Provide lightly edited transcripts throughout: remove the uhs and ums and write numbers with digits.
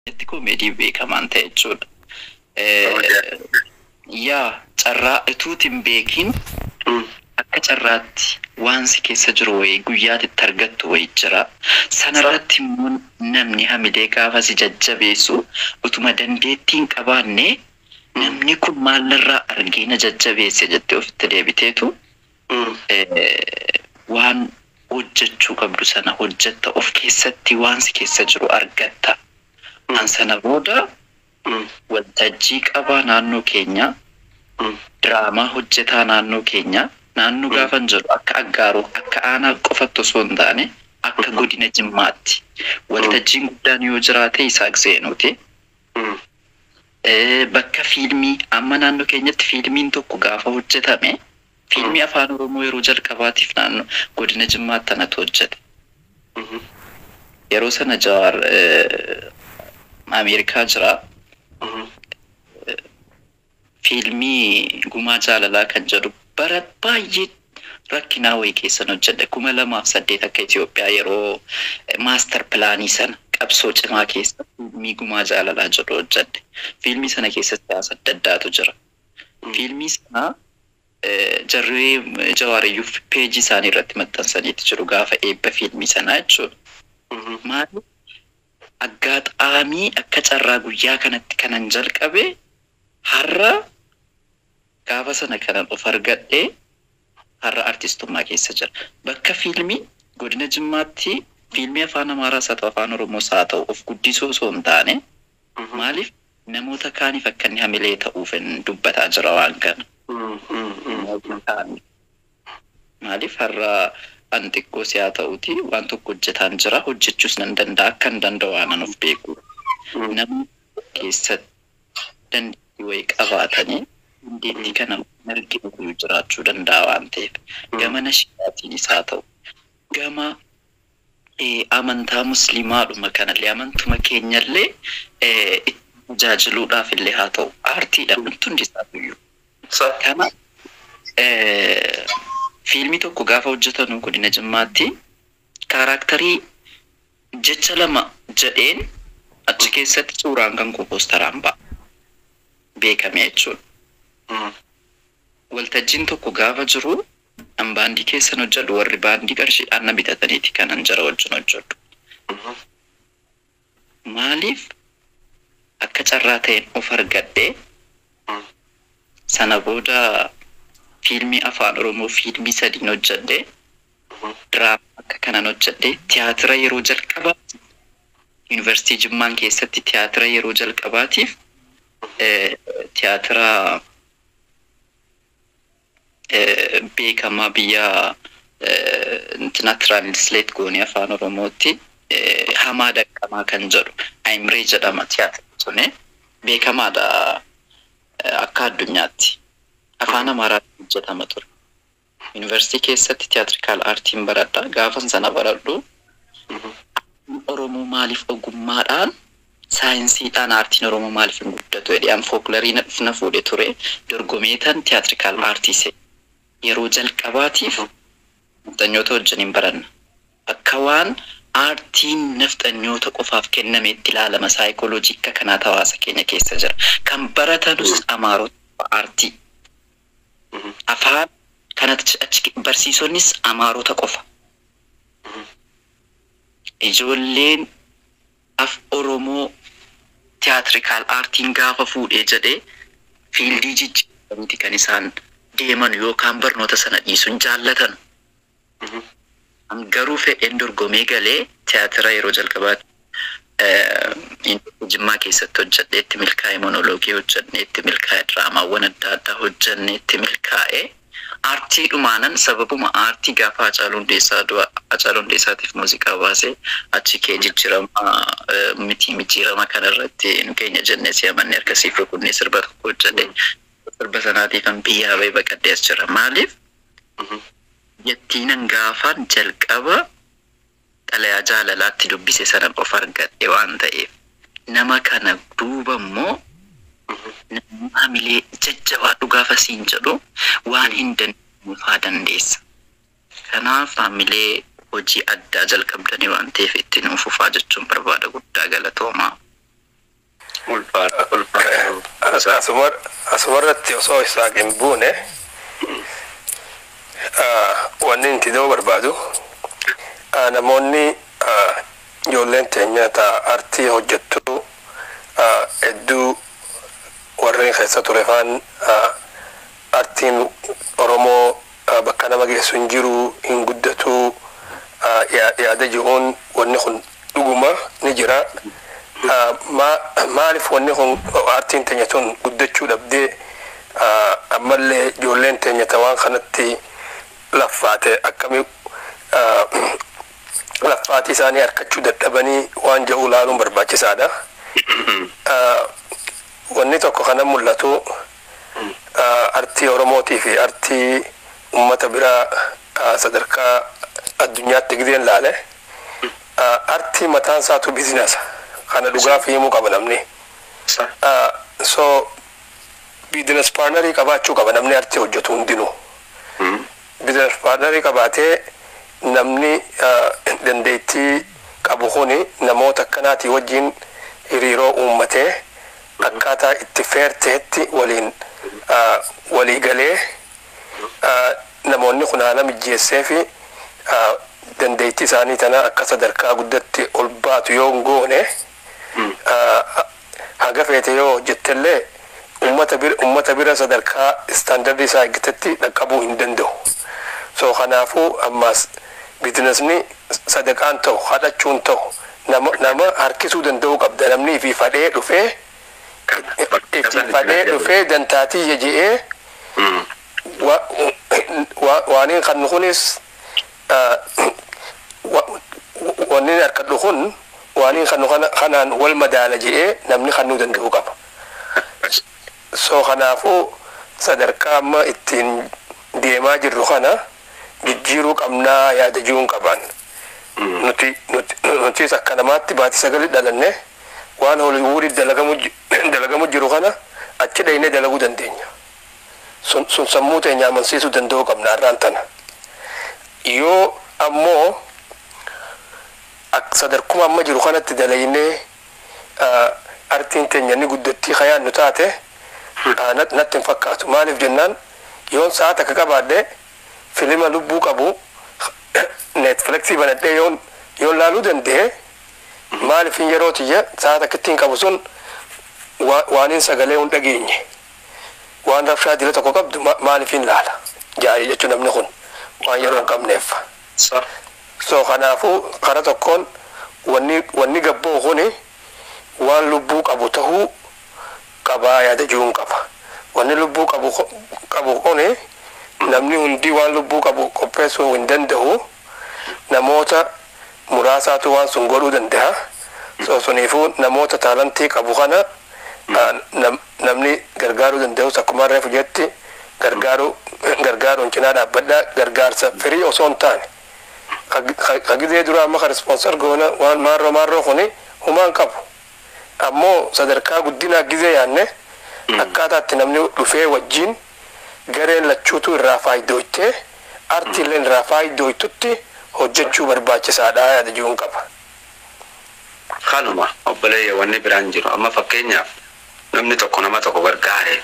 Keenyatti koomeedii beekamaan ta'e jechuudha. Yaa carraa ituuti hin beekin akka carraatti waan si keessa jiru wayii guyyaatti itti argattu wayii jira. Sanarratti immoo namni hamilee gaafa si jajjabeessu, utuma dandeettii hin qabaanne, namni kun maalirraa argee na jajjabeesse jettee ofitti deebiteetu waan hojjechuu qabdu sana hojjetta, of keessatti waan si keessa jiru argatta. An sana booda waltajjii qabaa naannoo keenya, diraamaa hojjetaa naannoo keenya. Naannoo gaafan jedhu akka Aggaaroo, akka aanaa qofatti osoo hin taane, akka godina Jimmaatti waltajjiin guddaan yoo jiraate Isaaq Zeenuuti. Bakka fiilmii, amma naannoo keenyatti fiilmiin tokko gaafa hojjetame, fiilmii Afaan Oromoo yeroo jalqabaatiif naannoo godina Jimmaatti anatu hojjete. Yeroo sana Jawaar Ameerikaa jira. Fiilmii Gumaa Jaalalaa kan jedhu bara baay'ee rakkinaa wayii keessan hojjedhe, 2008 akka Itoophiyaa yeroo master planii sana qabsoo cimaa keessa fiilmii Gumaa Jaalalaa jedhu hojjedhe. Fiilmii sana keessatti siyaasa adda addaatu jira. Fiilmii sana jarri Jawaariyyuu peejii isaanii irratti maxxansaniitti jiru gaafa eebba fiilmii sanaa jechuudha. Maali, aggaxaamii akka carraa guyyaa kanatti kanan jalqabe, har'a gaafa sana kanan of argadhee har'a artistummaa keessa jira. Bakka fiilmii godina Jimmaatti fiilmii Afaan Amaaraas haa ta'u, Afaan Oromoos haa ta'u, of guddisuu osoo hin taane, maaliif namoota kaaniif akka inni hamilee ta'uuf hin dubbataa jira waan kana. Namoota kaaniif. Maaliif, har'a an xiqqoo si haa ta'uti waan tokko hojjetaan jira, hojjechuus nan danda'a, akka hin danda'u waanan of beeku. Namni keessatti dandeettii wayii qabaatanii dandeettii kana hin arginu jiraachuu danda'a waan ta'eef, gama nashiidaatiin haa ta'u, gama amantaa musliimaadhuma kanallee, amantuma keenyallee itti tajaajiluudhaaf illee haa ta'u, aartiidha wanti hundi isaatuyyuu. Kana fiilmii tokko gaafa hojjetanu godina Jimmaatti characterii jecha lama jedheen achi keessatti suuraan kan koo poosteraan ba'a. Beekame jechuudha. Waltajjiin tokko gaafa jiru an baandii keessan hojjedhu, warri baandii qarshiidhaan na bitataniiti kanan jara wajjin hojjedhu. Maaliif, akka carraa ta'een of argadhee sana booda fiilmii Afaan Oromoo fiilmii sadiin hojjedhe, diraamaa akka kanan hojjedhe, tiyaatira yeroo jalqabaa Yuunivarsiitii Jimmaan keessatti tiyaatira yeroo jalqabaatiif tiyaatira beekamaa biyya intina translate goonee Afaan Oromootti Hamaa Daqqamaa kan jedhu, Ayimree jedhama tiyaatirri suni, beekamaadha akka addunyaatti. Afaan Amaaraatiin hojjetama ture. Yuunivarsiitii keessatti theatrical artiin baradha. Gaafan sana baradhu, Oromoo maaliif ogummaadhaan, saayinsiidhaan aartiin Oromoo maaliif hin guddatu jedhee an folklorii na fuudhe ture, dorgomeetan theatrical artii se yeroo jalqabaatiif nafxanyoota wajjiniin baranna. Akka waan aartiin nafxanyoota qofaaf kennameetti ilaalama, saayikooloojii akka kanaatu hawaasa keenya keessa jira. Kan baratanus Amaarota aartii. Afaan kanatti achi barsiisonnis Amaarota qofa. Ijoolleen af Oromoo theatrical artiin gaafa fuudhee jedhee fieldii jijjiiramti kan isaan deeman yookaan barnoota sana dhiisuun jaallatan. An garuu fedheen dorgomee galee tiyaatira yeroo jalqabaatti Jimmaa keessatti hojjedhee itti milkaa'e, monoloogii hojjedhee itti milkaa'e, diraamaawwan adda addaa hojjennee itti milkaa'e. Aartii dhumaanan sababuma aartii gaafa Hacaaluu Hundeessaa du'a, Hacaaluu Hundeessaatiif muuziqaa baasee achi kee jijjiirama miti, mijjiirama kanarratti nu keenya jennee si'amanne harkasiif rukunnee sirba tokko hojjedhe. Sirba sanaatiifan biyyaa bahee baqadhee as jira. Maaliif, yattiinan gaafaan jalqaba xalayaa jaalalaatti dubbise sana of argadhe waan ta'eef, nama kana duuba immoo namni hamilee jajjabaadhu gaafa siin jedhu waan hin dandeenye faa dandeessa. Kanaaf hamilee hojii addaa jalqabdanii waan ta'eef itti nuuf fufaa jechuun barbaada, guddaa galatoomaa. Asumarratti osoo Isaaq hin buune, wanni nuti da'uu barbaadu, namoonni, ijoolleen teenya ta artii hojjettu hedduu, warreen keessa ture faan, artiin Oromoo bakka nama geessu hin jiru, hin guddatu yaada jiruun, wanni kun dhuguma ni jira. Maaliif wanni kun, artiin teenya tun guddachuu dhabdee, ammallee ijoolleen teenya ta waan kanatti laffaate akkamii laffaatii isaanii harkachuu dadhabanii waan jedhu ilaaluun barbaachisaadha. Wanni tokko kana mul'atu, artii Oromootii fi artii ummata biraa sadarkaa addunyaatti gideen laale, artii mataan isaatu business. Kana dhugaaf himuu qaba namni. So business partnerii qabaachuu qaba namni artii hojjetu hundinuu. Business partnerii qabaatee, namni dandeettii qabu kuni namoota akkanaatii wajjin hiriiroo uummatee, akkaataa itti fair ta'etti waliin walii galee, namoonni kun haala mijeessee fi dandeettii isaanii tana akka sadarkaa guddatti ol baatu yoo hin goone, haga feete yoo hojjettellee ummata bira sadarkaa standardii isaa eeggatetti dhaqqabuu hin danda'u. So kanaafuu ammaas businessni sadaqaan ta'u, kadhachuun ta'u, nama harkisuu danda'uu qabda, namni fi fadhee dhufee, itti fadhee dhufee dantaatii je'ee, waaniin kan kunis wanni harkadhu kun waaniin kan kanaan wal madaala je'ee namni kannuu danda'uu qaba. So kanaafuu sadarkaa amma ittiin deemaa jirru kana jijjiiruu qabnaa yaada jiruun qaban. Nutis akka namaatti baatii sagalii dhalanne, waan Hollywoodii dalagamu jiru kana achi dhaynee dalaguu dandeenya. Sun sammuu teenya amansiisuu danda'uu qabna har'aan tana. Yoo ammoo sadarkuma amma jiru kanatti dalaynee artiin teenya ni guddattii kayaannu taate, natti hin fakkaatu. Maaliif jennaan, yoon sa'a takka qabaadhe filima lubbuu qabu Netflixii banadhee yoon laaluu danda'e, maaliif yeroo tiyya sa'a takka ittiin qabu sun waaniin sagalee hin dhageenye, waan rabshaa dila tokko qabdu maaliif hin laala jaarii jechuun, namni kun waan yeroo hin qabneef. So kanaafuu kara tokkoon wanni gabboo kuni waan lubbuu qabu tahuu qabaa yaada jiruun qaba. Wanni lubbuu qabu kuni, namni hundi waan lubbuu qabu qopheessuu hin danda'u. Namoota muraasaatu waan sun godhuu danda'a. So suniifuu namoota talentii qabu kana namni gargaaruu danda'us, akkuma reefu jetti, gargaaruun cinaa dhaabbadhaa, gargaarsa firii osoo hin taane. Ka gizee dura amma ka sponsor goona waan maarroo maarroo kuni humaan qabu. Ammoo sadarkaa guddinaa gizee yaanne, akkaataa itti namni dhufee wajjin gareen lachuutu irraa faayidooytee, artiileen irraa faayidooytutti hojjechuu barbaachisaadha yaada jiruun qaba. Kanuma obboleeyya, wanni biraan jiru, amma fakkeenyaaf namni tokko nama tokko gargaare,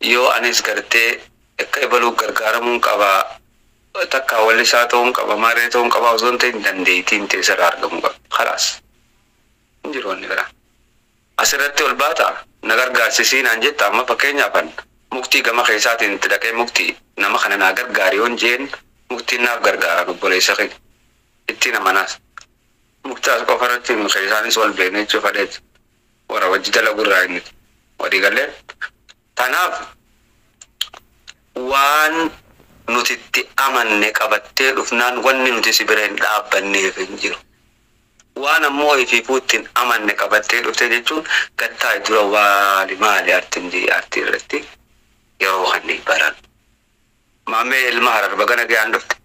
yoo anis gartee akka ebaluu gargaaramuun qaba, takka wallisaa ta'uun qaba, maaree ta'uun qaba osoo hin ta'in, dandeettiin teessarraa argamuu qaba. Khalaas, hin jiru wanni biraa. Asirratti ol baata na gargaarsisii naan jetta, amma fakkeenyaaf an muktii gama keessaatiin itti dhaqee, muktii nama kana naa gargaari yoon jeen, muktiin naaf gargaaran obboleessa kee ittiin amanaas. Muktaas qofa irratti keessaanis wal beekne jechuu fadheeti. Warra wajji dalagu irraa inni walii galee. Tanaaf waan nuti itti amanne qabattee dhufnaan, wanni nuti si bira hin dhaabbanneef hin jiru. Waan ammoo ifiifuu ittiin amanne qabattee dhufte jechuun gattaa dura waali maali artiin artii irratti yeroo kanneen baran. Maammee ilma Harar, bagana ga'aan dhufte.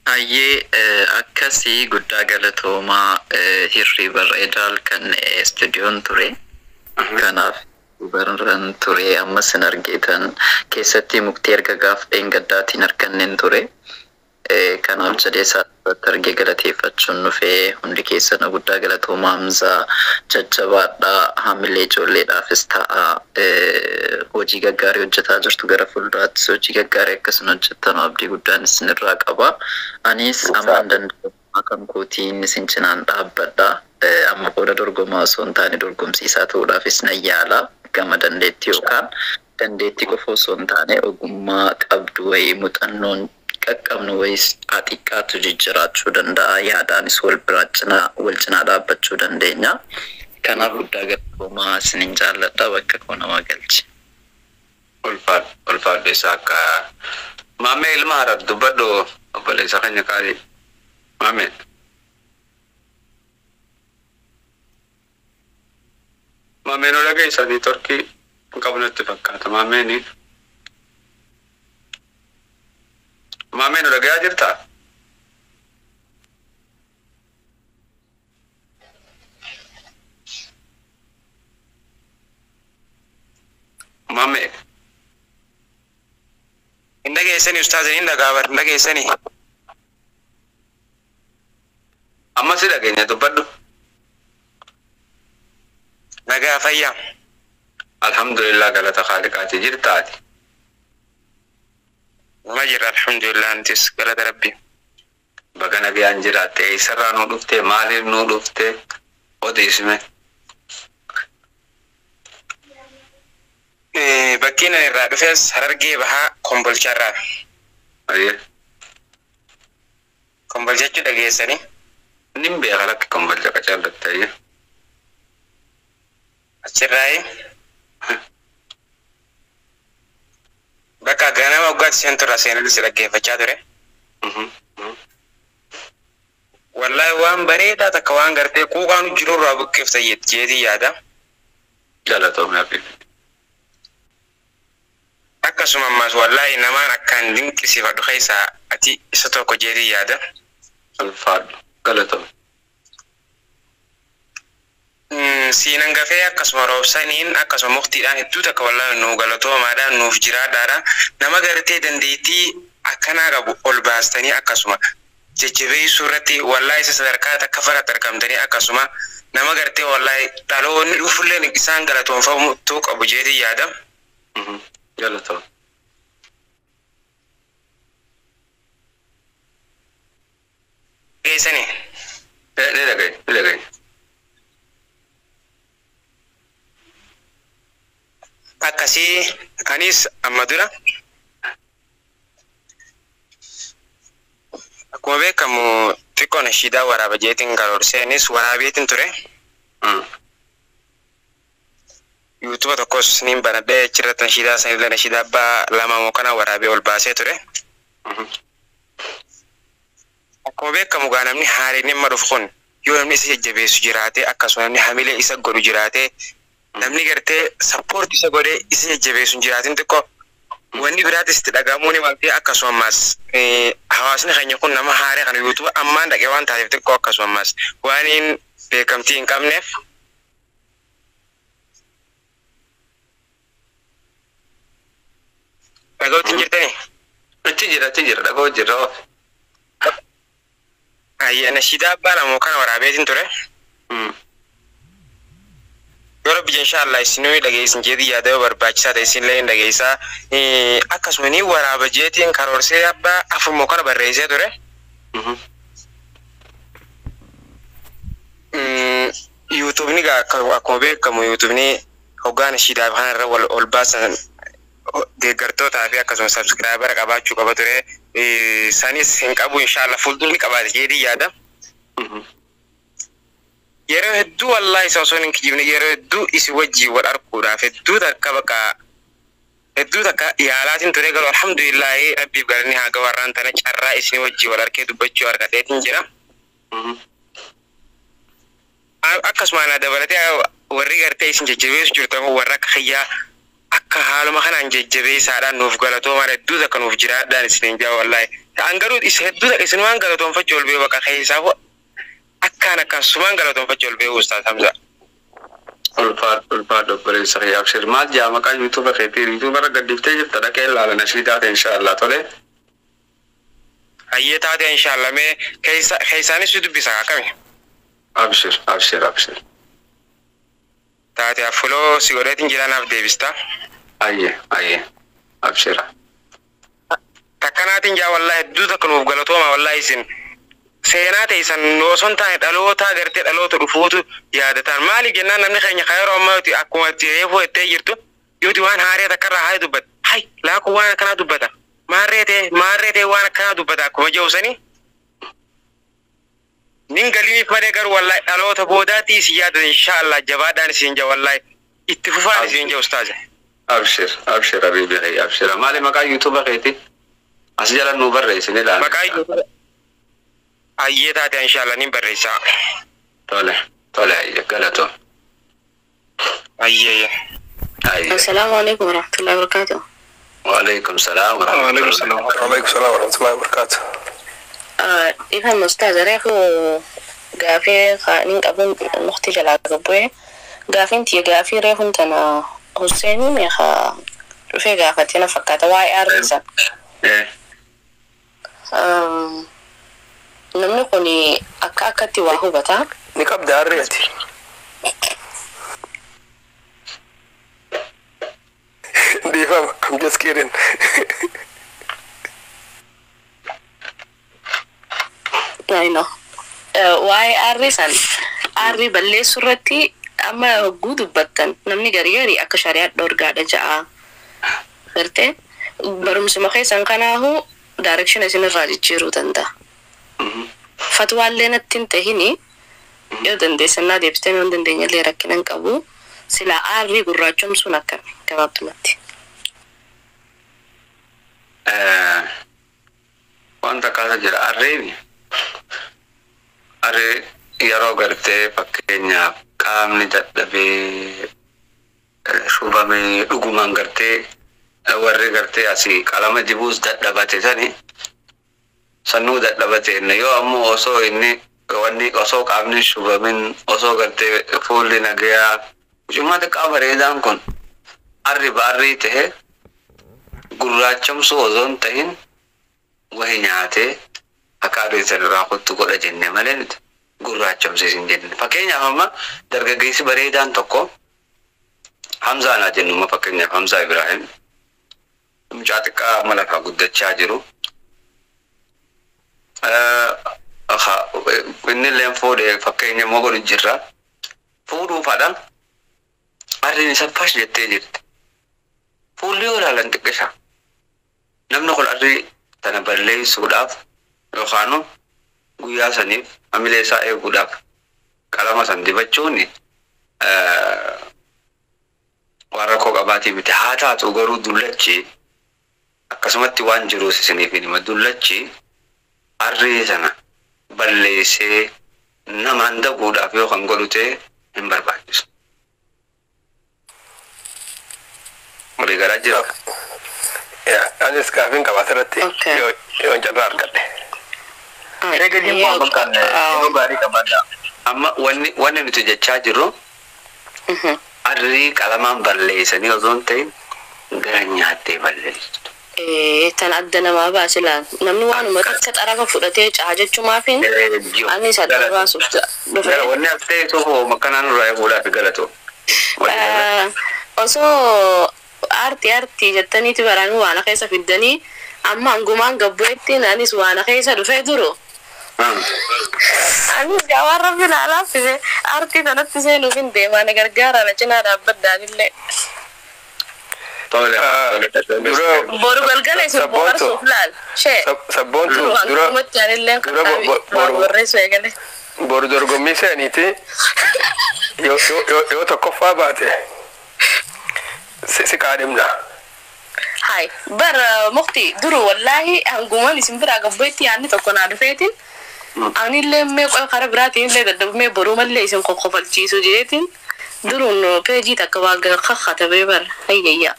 Hayyee, akkasii, guddaa galatoomaa. Hirriba edaal kan istuudiyoon ture. Kanaaf barran ture, ammas hin argeetan keessatti muktii erga gaaf dheengaddaatiin arganneen ture. Kanaaf jedhee Irratti argee galateeffachuun dhufee. Hundi keessan guddaa galatooma. Hamzaa, jajjabaadhaa, hamilee ijoolleedhaafis ta'a. Hojii gaggaarii hojjetaa jirtu. Gara fuulduraattis hojii gaggaarii akkasuma hojjettan abdii guddaan isinirraa qaba. Anis ammaan danda'u kan kootiin isin cinaan dhaabbadha. Amma booda dorgomaa osoo hin taane dorgomsiisaa ta'uudhaafis nan yaala. Gama dandeettii yookaan dandeettii qofa osoo hin taane ogummaa qabdu wayii, muuxannoon qaqqabnu wayis haa xiqqaatu jijjiraachuu danda'a. Yaadaanis wal biraa cinaa wal cinaa dhaabbachuu dandeenya. Kanaaf guddaa galatoomaa, isinin jaalladha, bakka koo nama galchi. Ulfaadhu, ulfaadhu isaa akka Maammee ilma Harar, dubbadhu obboleessa keenya qaalii. Maammee. Maammeen nu dhageessa? Networkii hin qabu natti fakkaata. Maammeeni. Maammee, nu dhagayaa jirtaa? Maammee. Hin dhageessani ustaaza, hin dhagaa bar, hin dhageessani. Amma si dhageenya, dubbadhu. Nagaa, fayyaa. Alhamdulillah, galata Khaaliqaati, jirtaati. Nama jirra, alhamdulillah, nutis galata Rabbi. Baga nagayaan jiraatte. Eessarraa nuu dhufte? Maaliif nuu dhufte? Odeessime. Bakkiin ani irraa dhufes Harargee Bahaa, Kombolcharraa. Ayyee. Kombolchachuu dhageessani. Nin beeka, lakki, Kombolcha qacallatte. Ayyee. Achirraayi. Bakka ganama waggaatti seenturraa seenaa si dhaggeeffachaa ture. Wallaahi waan bareedaa takka, waan gartee quuqaan jirurraa buqqeefta jeetii yaada. Galatoomii habiibi. Akkasuma ammas wallaahi namaan akkaan dinqisiifadhu keessaa ati isa tokko jeetii yaada. Ulfaadhu. Galatoomii. Siinan gafee, akkasuma roobsaniin, akkasuma muktiidhaan hedduu takka wallaahi nuu galatoomaadhaan, nuuf jiraadhaadha. Nama gartee dandeettii akkanaa qabu ol baastanii akkasuma jajjabeessuu irratti wallaahi isa sadarkaa takka faratti argamtanii, akkasuma nama gartee wallaahi dhaloonni dhufulleen isaan galatoonfamuu qabu jeetii yaada. Galatoomii. Geessanii. Ni dhagaye, ni dhagaye. Akkasii anis amma dura akkuma beekamu xiqqoo nashiidaa waraaba jeetiin karoorseenis waraabeetiin ture. YouTube tokkos niin banadhee achirratti nashiidaa sanillee nashiidaa abbaa lama moo kana waraabee ol baasee ture. Akkuma beekamu gaa namni haariin dhimma dhufu kun yoo namni isa jajjabeessu jiraate, akkasuma namni hamilee isa godhu jiraate, namni gartee support isa godhee isa jajjabeessu hin jiraatin, xiqqoo wanni biraatis itti dhagahamuu ni maltee. Akkasuma ammas hawaasni keenya kun nama haaree kana YouTube ammaan dhaqee waan taateef, xiqqoo akkasuma ammas waan hin beekamtii hin qabneef dhaga'uutti hin jirtanii? Achi jira, achi jira, dhaga'u jirra. Ayya, nashiidaa abbaa lamoo kana waraabeetiin ture. Yoo Rabbi inshallah isinuu dhageessin jeetii yaada, yoo barbaachisaa ta'e isinillee hin dhageessaa. Akkasuma ni waraaba jeetiin karoorsee abbaa afurmoo kana barreessee ture. YouTubeni gaa akkuma beekamu YouTubeni hoggaa nashiidaa kanarra wal ol baasan deeggartootaa fi akkasuma subscriber qabaachuu qaba ture. Sanis hin qabu, inshallah fuuldurni qabaate jeetii yaada. Yeroo hedduu wallaahi isa osoo hin kijibne, yeroo hedduu isi wajjii wal arguudhaaf hedduu takka bakka hedduu takka yaalaatiin ture. Garuu alhamdulillahi, Rabbiif galanni haa gahu, warraan tana carraa isin wajjii wal arkee dubbachuu argateetiin jira. Akkasuma ana dabalatee warri gartee isin jajjabeessu jirtan kun warra akka kiyyaa akka haaluma kanaan jajjabeessaadhaan nuuf galatoomaa, hedduu takka nuuf jiraadhaan isiniin jaa wallaahi. Ta'an garuu is hedduu takka isin waan galatoonfachuu ol beeku bakka keessaafu akkaan akkasumaan galatoonfachuu ol beeku, Ustaaz Hamza. Ulfaadhu, ulfaadhu obboleessa kiyya, abshir. Maal jaa maqaa YouTube keetii? YouTube irra gaddiftee jirta, dhaqee ilaala nashiidaa ta'e inshallah, tole. Hayyee taate inshallah mee keessa keessaanis si dubbisa akkami? Abshir, abshir, abshir. Taate affuloo si godheetiin jira naaf deebista. Ayyee, ayyee. Abshira. Takkanaatiin jaa wallahi hedduu takka nuuf galatooma wallahi isin. Seenaa teessan osoo hin taane dhaloota gartee dhaloota dhufuutu yaadataan. Maaliif jennaan namni keenya kan yeroo ammaa akkuma itti reefuu jettee jirtu yooti waan haaree takkarraa haa dubbata. Hay laakuu waan akkanaa dubbata. Maarree ta'e waan akkanaa dubbata akkuma jedhu sanii. Nin galiniif malee garuu wallahi dhaloota boodaatti isin yaadatan inshaallah jabaadhaan isin jaa wallahi itti fufaan isin jaa ustaaza. Abshir, abshir habibi kiyya, abshira. Maali maqaa YouTube keeti? As jala nuu barreessi ni ilaalla. Maqaa hayyee taate inshallah nin barreessaa. Tole, tole hayyee galatoom. Hayyee. Hayyee. Assalamu alaikum warahmatullahi wabarakatuh. Waalaikum salaam Waalaikum warahmatullahi. salaam. Waalaikum salaam warahmatullahi wabarakatuh. Ifan ustaaz reefu gaafii nin qabuun mukti jalaa gabbu'e. Gaafiin tiyya gaafii reefun tana Husseenii meeqa dhufee gaafatee na fakkaata waa'ee aarrisa. Namni kun akka akkatti waa hubata. Ni qabda harree ati. Dhiifama, I'm just kidding. I know. Waa'ee aarrii san aarrii balleessuu irratti amma hogguu dubbattan namni garii garii akka shari'aa dhoorgaadha ja'a. Gartee barumsuma keessan kanaahu direction isinirraa jijjiiruu danda'a. Fatwaallee natti hin tahini yoo dandeessan naa deebistee yoo hin dandeenye illee rakkina hin qabu. Silaa aarrii gurraachomsuun akkami gabaabtumatti. Wanta kaasa jira arreeni. Arree yeroo gartee fakkeenyaaf qaamni dadhabee shubamee dhugumaan gartee warri gartee asii qalama dibuus dadhabate sani sannuu dadhabate inni yoo ammoo osoo inni wanni osoo qaamni shubamin osoo gartee fuulli nagayaa mucummaa xiqqaa bareedaan kun arri baarrii ta'e gurraachamsuu osoo hin ta'in wahi nyaatee akka aduun sanirraa kottu godha jenne malee nuti gurraachamsiis hin jenne. Fakkeenyaaf amma dargaggeessi bareedaan tokko Hamzaa naa jennu amma fakkeenyaaf Hamzaa Ibrahim mucaa xiqqaa amma lafaa guddachaa jiru. Inni illee fuudhee fakkeenya immoo godhu jirra. Fuudhuufadha. Arriin isa fash jettee jirti. Fuulli yoo ilaalan xiqqisha. Namni kun arrii tana balleessuudhaaf yookaan guyyaa saniif hamilee isaa eeguudhaaf qalama san dibachuun waan rakkoo qabaatii miti. Haa taatu garuu dullachi akkasumatti waan jiruus isiniif hima. Dullachi arrii sana balleessee namaan daguudhaaf yoo kan godhu ta'e hin barbaachisu. Walii galaa jira. Yaa, anis gaafiin qaba asirratti Okay. yoo carraa argadhe. Eegaliin kun bakka yeroo gaarii qabaadha. Amma wanni nuti jechaa jirru arrii qalamaan balleessanii osoo hin ta'in gara nyaattee balleessitu. Tan adda namaa baase laal. Namni waanuma takka xarafa fudhatee caa jechumaafin anis adda baasuuf dhufe. Gara wanni as ta'e tokko makkanaan irraa eeguudhaaf galatoo. Osoo aartii aartii jettaniiti baraanuu waan keessa fiddanii amma hangumaan gabbu'ettiin anis waan keessa dhufee duru. Anis gaa waan rabbi naa laaffise aartii sanatti seenuuf hin deemaa na gargaara na cinaa dhaabbaddaanillee. Tole. Dura Boru galgala isin Sabboontu. bohaarsuuf laal. Shee. Sabboontu dura Hangumatti anillee dura waan barreessu eegale. Boru dorgommii seeniiti yoo tokkoffaa baate si kaadhimna. Hai, bar mukti duru wallahi hangumaan isin biraa gabbeetti yaadni tokko naa dhufeetiin anillee mee qola karaa biraatiin illee dadhabmee boruu mallee isin qoqqofalchiisu jeetiin duruun peejii takka waa kakkatabee bara hayyayya.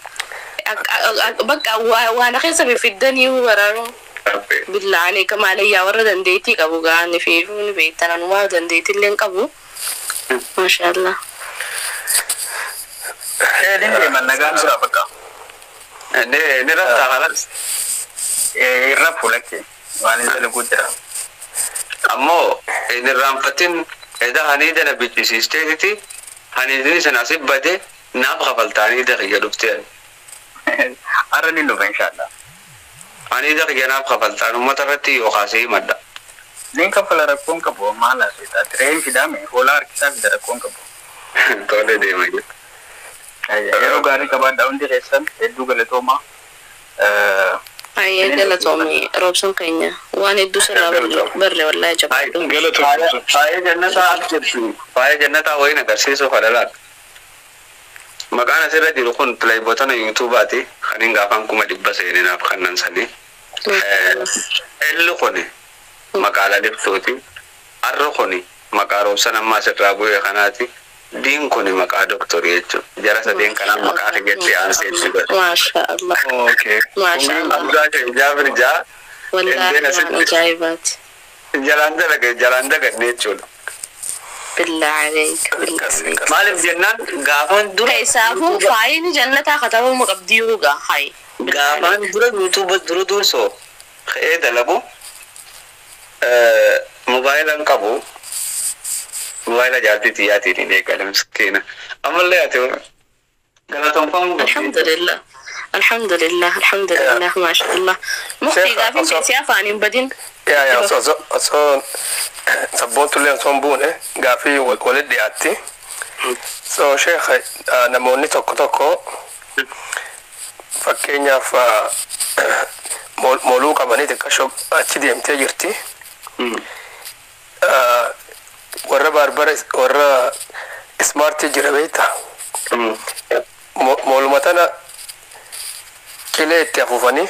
Bakka waan keessa fiddanii baraaruu billaa aleeka maalayyaa warra dandeettii qabu gaanii fi ni beektan anumaa dandeettii illee hin qabu. Maashaallah. Eegaliin deeman nagaan tura bakka. Ni raftaa kalas. Irra fuulakke. Waan hin dalaguu jira. Ammoo hin irraanfatin eda haniida na bichisiisteetiti haniidni sana asii bade naaf kafalta haniida kiyya dhuftee. Har'a ni dhufa inshaallah. Haniida kiyya naaf kafaltaan uummata irratti yookaas himadha. Niin kaffala rakkoon qabu maal asii re'een fidaame hoolaa harkisaa fida rakkoon qabu. Tole deema jira. Yeroo gaarii qabaadhaa hundi keessan hedduu galatoomaa. Ayyee galatoomii roobsan keenya waan hedduu sirraa barre wallaahi jabaadhu. Galatoomii. Faaya jannataa as jirtu. Faaya jannataa wayiin agarsiisuu fadhalaa. Maqaan asirra jiru kun pilaayibotana yuutuubaati. Kan hin gaafan 100,000 seeninaaf kannan sanii. Elli kuni maqaa laliftuuti. Arri kuni maqaa roobsan amma asirraa bu'e kanaati. Diin kuni maqaa doktorii jechuudha. Jara sadeen kanaan maqaa kiyyatti aanseetti godhe. Maasha Allah. Okay. Maasha Allah. Abdaa kee Jaabir jaa Wallaahi waan ajaa'ibaati. Jalaan dalage jalaan daganne jechuudha. Billaa aleek. Billaa aleek. Maaliif jennaan gaafaan dura Keessaafuu faayini jannataa katabamuu qabdi yoo gaa hayi. Gaafaan dura yuutuuba dura dursoo ka'ee dalagu moobaayilaan qabu moobaayila jaartii xiyyaatiin hin eegale miskiina. Ammallee ati galatoonfamuu qabdi. Alhamdulillah. Alhamdulillah. Alhamdulillah. Maasha Allah. Muktii gaafin keessi afaan hin badin. Yaa yaa osoo osoo sabboontullee osoo hin buune gaafii walitti dhiyaatti. So sheekh namoonni tokko tokko fakkeenyaaf mooluu qabanii xiqqashoo achi deemtee jirti. Warra baarbara warra ismaartii jira beektaa. Mooluma tana qilee itti afuufanii.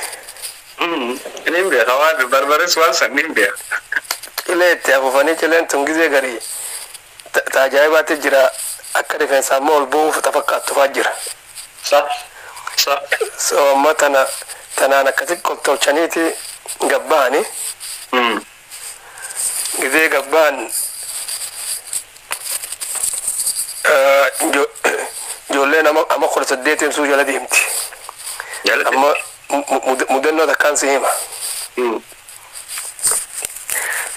Niin beeka waan barbares waan san niin beeka. Qilee itti afuufanii qileen tun gizee garii ta ajaa'ibaatti jira akka rifeensa ammoo ol bu'uuf ta fakkaattu fa'aa jira. Sa. Sa. So amma tana tanaan akkasi qottolchaniiti gabba'anii. Gizee gabba'an ijoolleen amma 18 suu jala deemti. Amma mudannoo takkaan si hima.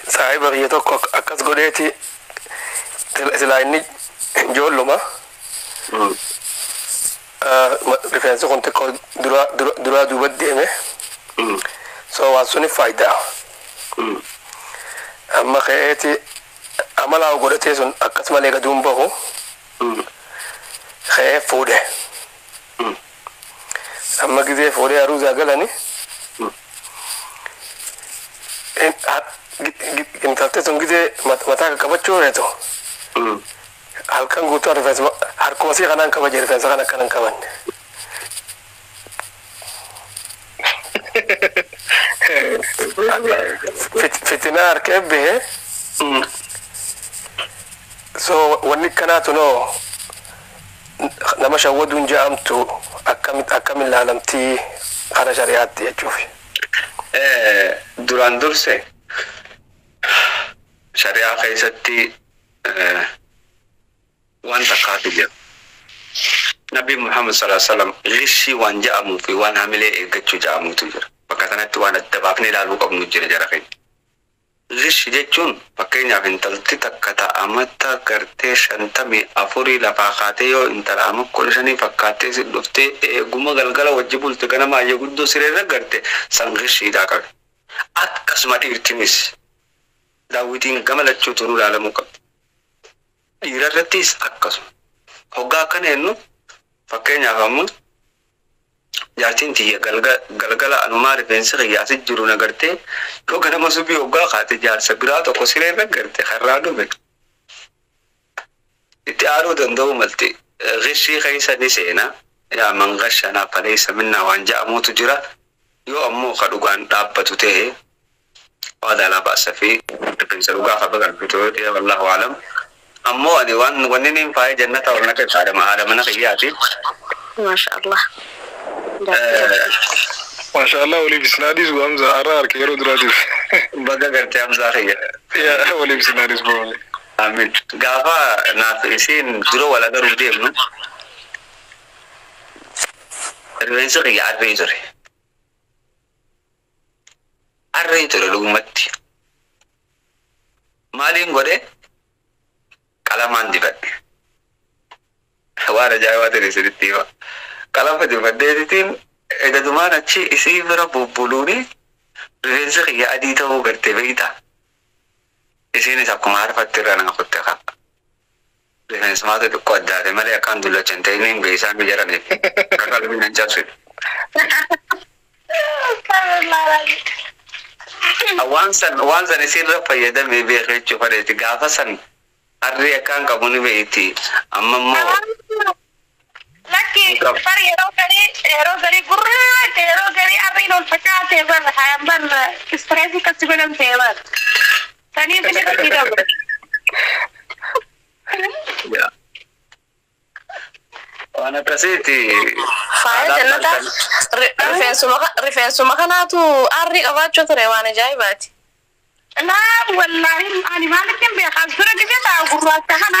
Saahiba kiyya tokko akkas godheeti silaa inni ijoolluma. Rifeensi kun xiqqoo duraa duuba deeme. So waan suni faayidaa. Amma ka'eeti amalaa godhatee sun akkasumallee gaduun bahu. Ka'ee fuudhe. Amma gizee fuudhee aruuzaa galani. Intaltee sun gizee mataa qaqqabachuu reetu. Halkan guutuu rifeensa harkuma sii kanaan kabaje rifeensa kana akkanan qabanne. Fitinaa harka ebbee. So wanni kanaatu noo nama shawwaduun ja'amtu akkamin laalamtii kara shari'aatti jechuuf. Duraan durse shari'aa keessatti waan takkaatu jira. Nabi Muhammad sallallahu alaihi wasallam gishii waan ja'amuu fi waan hamilee eeggachuu ja'amuutu jira. Bakka kanatti waan adda baafnee ilaaluu qabnu jira jara keenya. Gishi jechuun fakkeenyaaf intalti takka ta'amata gartee 54 lafaa kaatee yoo intala ama 15 fakkaattee si dhuftee eeguma galgala wajji bulte ganama ayyee guddoo sireerra garte san gishiidhaa qabe. Akkasuma dhiirtinis daawwitiin gama lachuutu nu ilaalamuu qabdi. Dhiirarrattis akkasuma. Hoggaa akkana jennu fakkeenyaaf ammoo jaartiin tiyya galgala anumaa rifeensi qiyyaasi jiru na gartee yoo ganama subii hoggaa kaate jaarsa biraa tokko sireerra garte har'aa dhume. Itti aaruu danda'u malti gishii keessa ni seena yaa man gashanaa faleessa minnaa waan ja'amuutu jira yoo ammoo ka dhugaan dhaabbatu ta'e waa laa ba'sa fi rifeensa dhugaa ka bagalfitu yoo ta'e wallahu alam. Ammoo ani waan wanni niin faaya jannata ol naqa haadha mana qiyyaati. Maasha Allah. Maasha Allah waliif isnaadis Hamza har'a harka yeroo duraatiif. Baga gartee Hamzaa kiyya. Yaa waliif isnaadis boole. Amiin. Gaafa naaf isiin dura wal agaruu deemnu rifeensi kiyya arree ture. Harree ture dhugumatti. Maaliin godhe? Qalamaan dibadhe. Waan ajaa'ibaa ta'e isinitti hima. Qalama dibadheetitiin edadumaan achi isii bira bubbuluuni rifeensi kiyya adii ta'uu garte beektaa. Isiinis akkuma harfatti irra naa kutte qaba. Rifeensi maata xiqqoo addaate malee akkaan dullacha hin ta'in hin beeksaan mijaraniif. Qalbiin hin cabsine. Waan san isirra fayyadamee beeka jechuu fadheeti. Gaafa san harree akkaan qabu ni beekti. Amma immoo Lakki bar yeroo garii gurraacha, yeroo garii arriin ol facaate bar hayan bar stress akkasi godhamtee bar. Saniif inni irratti dabre. Waan akkasiiti. Faaya jannataa rifeensuma kanaatu arrii qabaachuu ture, waan ajaa'ibaati. Laa wallaahi, ani maalitti hin beekaa, as dura gisee ta'a gurraacha kana.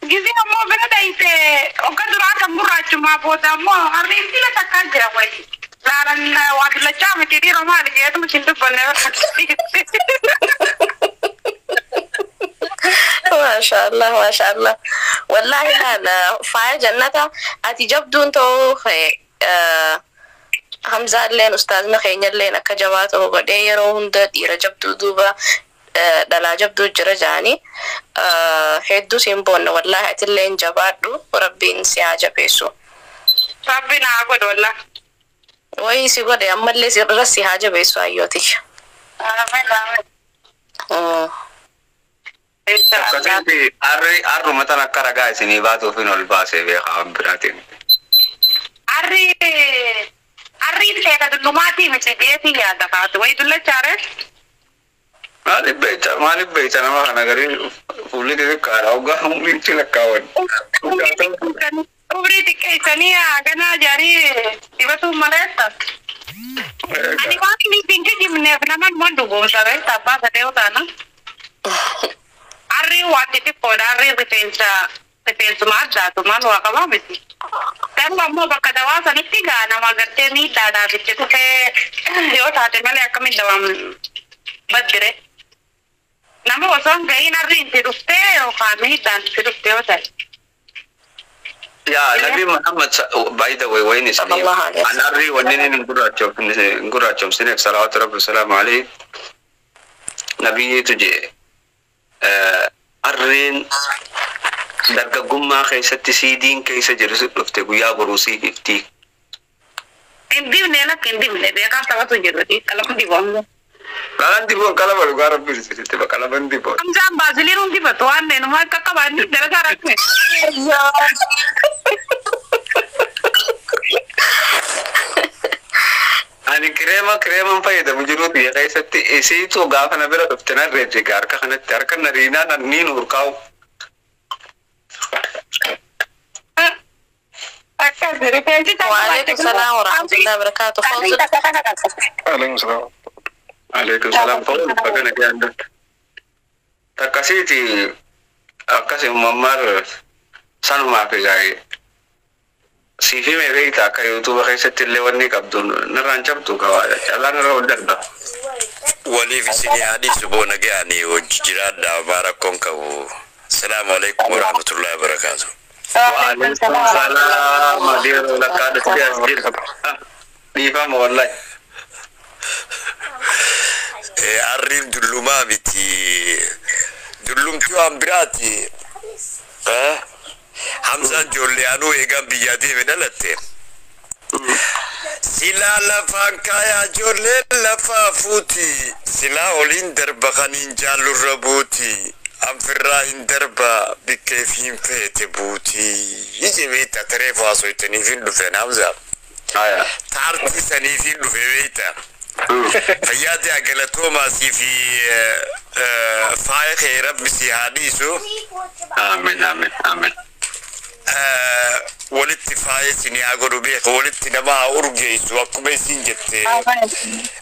Gisee ammoo bira dhayite hogga duraa kan gurraachumaa booda ammoo arriin fila takkaa jira wayi. Laalan waa dullachaa miti, dhiiroo maali jeetuma isin dubbanne. Maasha Allah, maasha Allah. Wallaahi laala, faaya jannata ati jabduun ta'uu Hamzaalleen ustaazni keenyalleen akka jabaa ta'u godhee yeroo hunda dhiira jabduu duuba dhalaa jabduu jira jaanii hedduu siin boonna. Wallaahi atilleen jabaadhu, rabbiin si haa jabeessu. Rabbi naa godhu wallaahi. Wayii si godhe, ammallee sirra si haa jabeessu hayyooti. Amiin, amiin. Akkasitti harri harruma tan akka ragaa isinii baatuufin ol baasee beekaa, waan biraatiin. Arri arriin seeta dullumaatii miti beetii yaada kaatu wayi dullachaare. Maaliif beekta nama kana garii fuulli xixiqqaadha, hoggaa umriitti lakkaawwan. Umrii xiqqeessanii ganaa jaarii dibatuun maleetta. Ani waan inni hin kijibneef naman man dhugoomsa beekta, abbaa sadee utaana. Arriin waan xixiqqoodha, arriin rifeensa rifeensuma addaatu maal waa qabaa miti. Garuu ammoo bakka dawaa sanitti gaa nama gartee miidhaadhaaf itti dhufee yoo taate malee akkamiin dawaan baddire. Nama osoo hin gahiin arriin itti dhuftee yookaan miidhaan itti dhuftee yoo ta'e. Yaa Nabi Muhammad, by the way, wayin isinii Sallallahu alaihi an arrii wanni inni hin gurraachomsineef, salawaatu rabbi salaamu alayhi, nabiyyiitu jee arriin dargaggummaa keessatti siidiin keessa jiru si dhufte guyyaa boruu siif iftii. Hin dibne, lakki hin dibne, beekaa taphatu jirru qalama dibamu. Qalan diboon qalama dhugaa rabbi sitti qalaman diboon. Hamzaan baasiliin hundi dibatu waan neenuma akka qabaanni dalagaa rakkne. Ani kireeman fayyadamu jiru biyya keessatti isiitu gaafa na bira dhufte nan reejjige harka kanatti harka na riinaa nan niin hurkaa'u. Akkas rifeensi. Waalaikum salaam warahmatullahi wabarakatuh. Fawzu. Alaikum salaam. Alaikum salaam, fa'uun bakka nagaan dhufte. Takkasiiti akkasi mammaar sanumaaf egaa siif hime beekta, akka yuutuuba keessatti illee wanni qabdu narraan cabdu qabaa callaan irra ol darba. Waliif isinii haadhiisu boona ga'anii hojii jiraadhaa, barakkoon qabu. Salaamu alaikum warahmatullahi wabarakaatu. Waalaikum salaam, adeero lakkaa dhuftee as jirta. Dhiifama wallahi. Arriin dullumaa miti. Dullumti waan biraati. Hamzaan ijoollee anuu eegaan biyyaa deeme dhalatte. Silaa lafaan kaayaa ijoolleen lafaa fuuti. Silaa oliin darba kaniin jaallurra buuti. Anfirraa hin darba bikkeef hin feete buuti. Iji beekta taree faasoytaniif hin dhufen Hamza. Haya. Taartii saniif hin dhufe beekta. Fayyaa ta'e, galatoomaa sii fi faaya kee rabbi si haa dhiisu. Amiin, amiin, amiin. Walitti faaya isin haa godhu beeka, walitti nama haa urgeessu akkuma isin jette.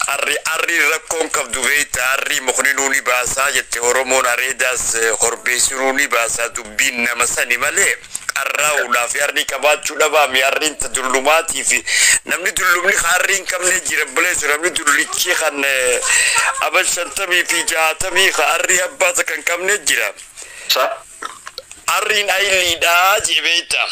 Arri arri rakkoon qabdu beekta, arri mukni ni baasaa jette Oromoon, areedaas korbeessinuu ni baasaa, dubbiin nama sani malee. Qarraa'uudhaaf arrii qabaachuu dhabaami. Arriin ta dullumaatii fi namni dullumni arrii hin qabne jira buleessu. Namni dullichi kan aban 50 fi 60 ka arrii abbaata kan qabne jira. Sa? Arriin ayiliidhaa jee beekta.